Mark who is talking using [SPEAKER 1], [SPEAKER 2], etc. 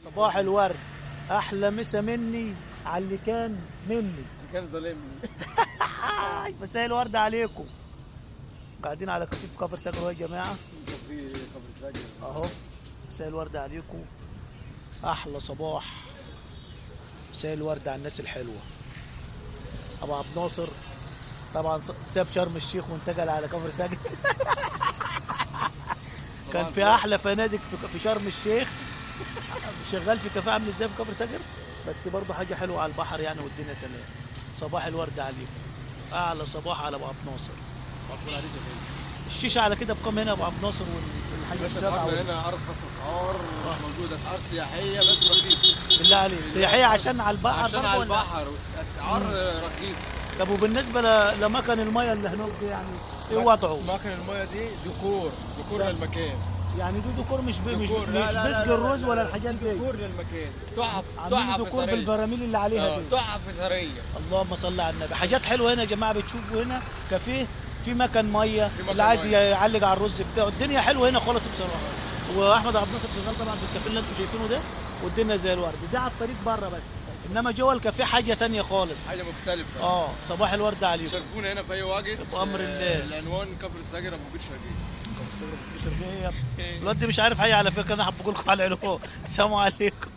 [SPEAKER 1] صباح الورد، احلى مسا مني على اللي كان مني،
[SPEAKER 2] كان ظالمني.
[SPEAKER 1] مساء الورد عليكم. قاعدين على كافيه في كفر ساجر يا جماعة.
[SPEAKER 2] كافيه كفر ساجر
[SPEAKER 1] اهو. مساء الورد عليكم، احلى صباح. مساء الورد على الناس الحلوة. ابو عبد ناصر طبعا ساب شرم الشيخ وانتقل على كفر ساجر. كان في احلى فنادق في شرم الشيخ، شغال في كافيه عامل ازاي في كفر ساجر، بس برضه حاجة حلوة على البحر يعني، والدنيا تمام. صباح الورد عليكم، اعلى صباح على ابو عبد ناصر. الشيشة على كده بكام هنا يا ابو عبد ناصر؟ والحاجة
[SPEAKER 2] السبعة هنا ارخص اسعار مش موجودة، اسعار سياحية بس رخيصة.
[SPEAKER 1] بالله عليك سياحية عشان على البحر؟
[SPEAKER 2] عشان على البحر واسعار رخيصة.
[SPEAKER 1] طب وبالنسبة لمكن المية اللي هناك دي يعني ايه وضعه؟
[SPEAKER 2] مكن المية دي ديكور، ديكور للمكان
[SPEAKER 1] يعني. دي ديكور مش مش بسج الرز ولا الحاجات دي،
[SPEAKER 2] ديكور للمكان، تحف تحف
[SPEAKER 1] ديكور بالبراميل اللي عليها دي،
[SPEAKER 2] تحف اثرية.
[SPEAKER 1] اللهم صل على النبي. حاجات حلوة هنا يا جماعة، بتشوفوا هنا كافيه في مكان مية، اللي عايز يعلق على الرز بتاعه، الدنيا حلوة هنا خالص بصراحة. واحمد عبد الناصر شغال طبعا في الكافيه اللي انتم شايفينه ده، والدنيا زي الورد. ده على الطريق بره بس، انما جوه الكافيه حاجة ثانية خالص،
[SPEAKER 2] حاجة مختلفة.
[SPEAKER 1] صباح الورد عليكم.
[SPEAKER 2] شرفونا هنا في اي وقت
[SPEAKER 1] بامر الله.
[SPEAKER 2] العنوان كفر الساجر ابو كبير شرقية.
[SPEAKER 1] الواد مش عارف حاجة على فكرة، انا هبقول لكم على العنوان. السلام عليكم.